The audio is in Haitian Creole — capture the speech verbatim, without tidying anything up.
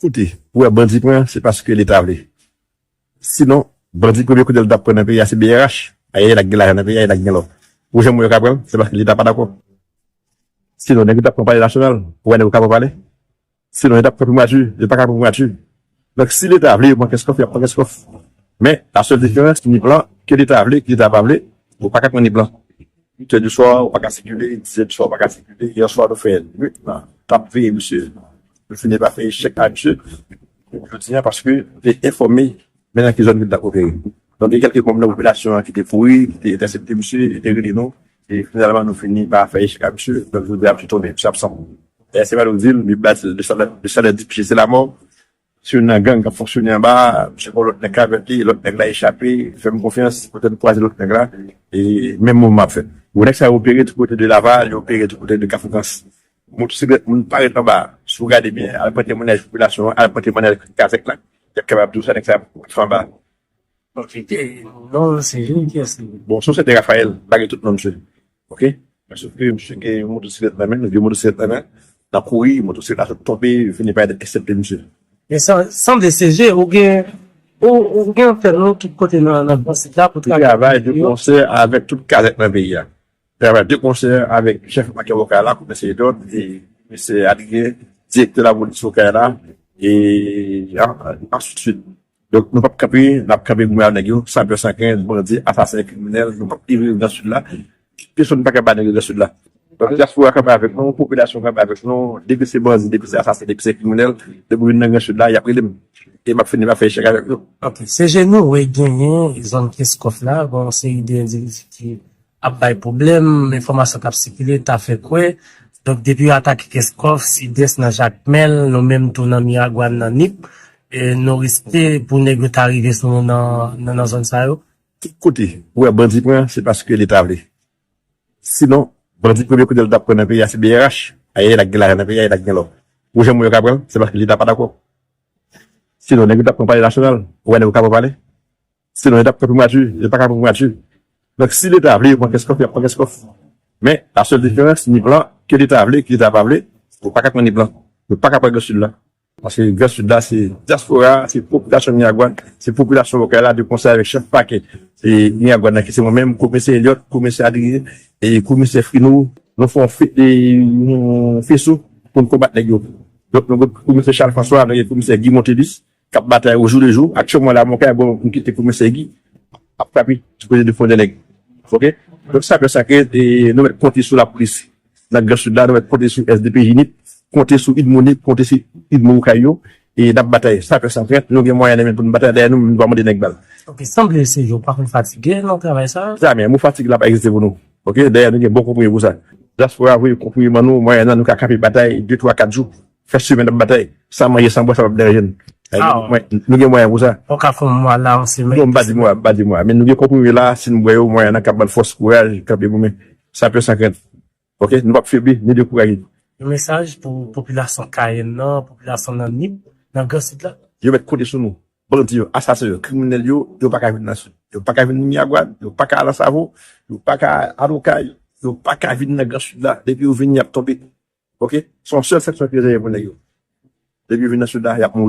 Kote, ou wè bandi pran, se paske Leta vle. Sinon, bandi premye kote l t ap pran nan peyi a se B R H. Ayayay, l ap gen lajan nan peyi a, l ap gen lò. Ou janm wè yo ka pran l, se paske Leta pa dakò. Sinon, nèg yo t ap pran Palè Nasyonal, ou wè nèg yo ka pran palè. Sinon, yo t ap pran primati, yo pa ka pran primati. Donk, si Leta vle, yo pran Kenskòf, y ap pran Kenskòf. Men, la sèl diferans, ni plan ke Leta vle, ke Leta pa vle, ou pa ka pran ni plan. Uit è di swa, ou pa ka sikile, diz è di swa, ou pa ka sikile, yè swa, nou fè nwit, t ap veye misye. Nou fini pa fè echèk a misye, jodi a, paske nou te enfòme, men nan ki zòn ke l t ap opere. Donk, gen kèlke manm nan popilasyon an ki te kouri, ki te entèsepte misye, ki te rele nou, e finalman, nou fini pa fè echèk a misye, donk, jodi a, misye tonbe, misye absan. E se pa nou di l, li ba de salè, de salè di pye, se lamò. Si youn nan gang k ap fonksyone anba, misye gen yon lòt nèg k avèk li, lòt nèg la echape, fè m konfyans, poutèt m kwaze lòt nèg la, e menm mouvman ap fèt. Bon, nèg sa yo opere tout kote de Laval, yo opere tout kote de Kafou Kans. Motosiklèt, moun parèt anba, si w gade byen, al pran temwayaj popilasyon an, al pran temwayaj kazèk la, y ap kapab di w sa nèg sa ap fè anba. Ok, e non, se jeni kiyès li? Bon, se yon sèten Rafael, m pa gen tout non misye. Ok? Paske misye gen yon motosiklèt nan men, vye motosiklèt nan men, l ap kouri, motosiklèt la sot tonbe, yo fini pa entèsepte misye. Men sa, sanble se je, ou gen, ou, ou gen antèn nou tout kote nan, nan Grand Sud la pou travay de konsè avèk tout kazèk nan peyi a. Travay de konsè avèk chèf pakè Okay la, komisè Edward, e komisè Adrien, direktè lapolis Okay la, e an, ansitvit. Donk, nou p ap kanpe, n ap kanpe goumen ak nèg yo, san pè, san krent, bandi, asasen, kriminèl, nou p ap livre yo Gran Sid la. Pèsonn pa ka ba nèg yo Gran Sid la. Donk, dyaspora kanpe avèk nou, popilasyon kanpe avèk nou, depi se bandi, depi se asasen, depi se kriminèl, depi yo vin nan Gran Sid la, y ap rele m. E m ap fini pa fè echèk avèk yo. Ok, se je nou, wi, genyen zòn Kenskòf la, gen yon seri de endividi ki ap bay pwoblèm, enfòmasyon k ap sikile ta fè kwè. Donk, depi yo atake Kenskòf, Sidès nan Jakmèl, nou menm tou nan Miragwàn, nan Nip, e nou riske pou nèg yo ta rive sou nou nan, nan, nan zòn sa yo. Tout kote, ou wè bandi pran, se paske Leta vle. Sinon, bandi premye kote l t ap pran nan peyi a se B R H. Ayayay, l ap gen lajan nan peyi a, l ap gen lò. Ou janm wè yo ka pran l, se paske Leta pa dakò. Sinon, nèg yo t ap pran Palè Nasyonal, ou wè nèg yo ka pran palè. Sinon, yo t ap pran primati, yo pa ka pran primati. Donk, si Leta vle, yo pran Kenskòf, y ap pran Kenskòf. Men, la sèl diferans, ni plan, ke Leta vle, ke Leta pa vle, yo pa ka pran ni plan. Yo pa ka pran Gran Sid la. Paske Gran Sid la, se dyaspora, se popilasyon Miragwàn, se popilasyon Okay la, de konsè avèk chèf pakè e Miragwàn nan, ki se mwen menm, komisè Elliot, komisè Adrien, e komisè Frino, nou fè yon fe-, e, yon feso pou n konbat nèg yo. Donk, nou gen komisè Charles François, nou gen komisè Guy Montelus, k ap batay ojou le jou. Aktyèlman la, mwen ka bon, m kite komisè Guy ap frape ti kote de fon de nèg. Ok? Donk, sa fè sa ke, e, nou mèt konte sou lapolis nan Gran Sid la, nou mèt konte sou S D P J Nip, konte sou Udmo Nip, konte sou Udmo Okay yo, e n ap batay. Sa fè sa fèt, nou gen mwayen nan men pou nou batay, dayè nou, nou pa mande nèg bal. Ok, sanble se yo pa konn fatige nan travay sa. Jamè, mo fatig la pa egziste pou nou. Ok? Dayè nou gen bon konprime pou sa. Dyaspora voye konprime ban nou, mwayen nan nou ka kanpe batay de, twa, kat jou. Fè semèn ap batay. San manje, san bwè, sa p ap deranje n. Nou gen mwayen pou sa. Ou ka fè yon mwa la, yon semèn. Non, m pa di mwa, m pa di mwa. Men nou gen konprime la, si n bwè yo, mwayen nan k ap ban n fòs, kouraj, kanpe goumen. San pè, san krent. Ok? Nou p ap febli, ni dekouraje. Yon mesaj pou popilasyon Kayèn nan, popilasyon nan Nip, nan Gran Sid la. Yo mèt konte sou nou. Bandi yo, asasen yo, kriminèl yo, yo pa ka vin nan Sid. Yo pa ka vin Miragwàn, yo pa ka al Ansavo, yo pa ka al Okay, yo pa ka vin nan Gran Sid la. Depi yo vini, y ap tonbe. Ok? Se yon sèl sanksyon ki rezève pou nèg yo. Depi yo vin nan Sid la, y ap mouri.